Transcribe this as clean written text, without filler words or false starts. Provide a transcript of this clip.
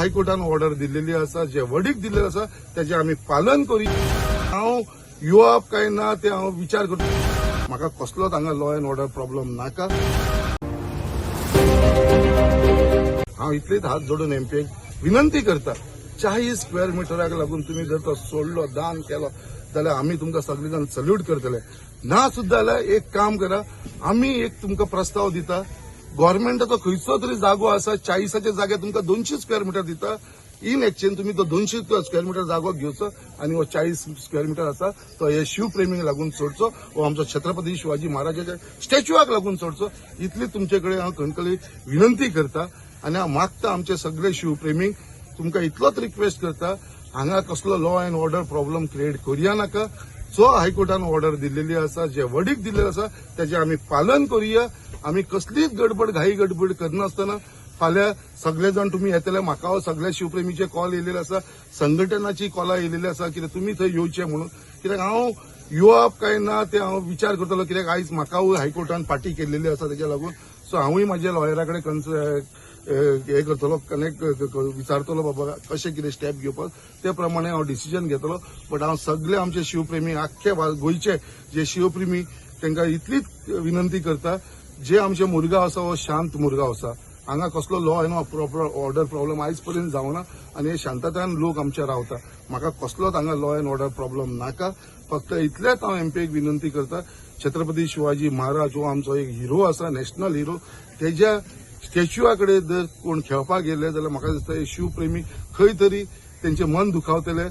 हायकोर्टान order दिल्लेली आसा, जे वर्डीक दिल्लेले आसा तेजें आमी पालन करी. हांव येवप काय ना ते हांव विचार करता. म्हाका कसलोच हांगा लॉ एन्ड ऑर्डर प्रॉब्लम नाका. हांव इतलीच हात जोडून एमपीक विनंती करता, 40 स्क्वेअर मिटराक लागून तुमी जर तो सोडलो, दान केलो जाल्यार आमी तुमकां सगळे जाण सल्यूट करतले. ना सुद्दां जाल्यार एक काम करा, आमी एक तुमकां प्रस्ताव दिता. गव्हर्मेंटाचो खंयचो तरी जागो आसा, 40च्या जाग्यार तुमकां 200 स्क्वेअर मिटर दिता. इन एक्सचेंज तुमी तो 200 स्क्वेअर मिटर जागो घेवचो आनी हो 40 स्क्वेअर मिटर आसा तो हे शिवप्रेमीक लागून सोडचो, हो आमचो छत्रपती शिवाजी महाराजाच्या स्टॅच्युआक लागून सोडचो. इतली तुमचे कडेन हांव कणकणी विनंती करता आनी हांव मागता आमचे सगळे शिवप्रेमीक, तुमकां इतलोच रिक्वेस्ट करता, हांगा कसलो law and order problem create करुया नाका. जो हायकोर्टान ऑर्डर दिल्लेली आसा, जे वर्डीक दिल्लेले आसा तेजें आमी पालन करुया. आमी कसलीच गडबड, घाई गडबड करनासतना फाल्यां सगळे जाण तुमी येतले. म्हाका सगळ्या शिवप्रेमीचे कॉल येयलेले आसा, संघटनाची कॉलां येयलेली आसा कित्याक तुमी थंय येवचे म्हणून. कित्याक हांव येवप काय ना ते हांव विचार करतलो, कित्याक आयज म्हाका हायकोर्टान पाटी केल्लेली आसा तेज्या लागून. सो हांवूय म्हाज्या लॉयरा कडेन हे करतलो, कनेक्ट विचारतलो, बाबा कशें कितें स्टेप घेवपाक, ते प्रमाणे हांव डिसिजन घेतलो. बट हांव सगळे आमचे शिवप्रेमी, आख्खे गोंयचे जे शिवप्रेमी, तांकां इतलीच विनंती करता, जे आमचे मुरगांव आसा हो शांत मुरगांव आसा. हांगा कसलो law and proper order problem आयज पर्यंत जावना आनी हे शांततायेन लोक आमचे रावता. म्हाका कसलोच हांगा लॉ एन्ड ऑर्डर प्रॉब्लम नाका. फक्त इतलेंच हांव एमपीक विनंती करता, छत्रपती शिवाजी महाराज हो आमचो एक हिरो आसा, नॅशनल हिरो. तेज्या स्टॅच्युआ कडेन जर कोण खेळपाक गेले जाल्यार म्हाका दिसता हे शिवप्रेमी खंय तरी तेंचें मन दुखावतले.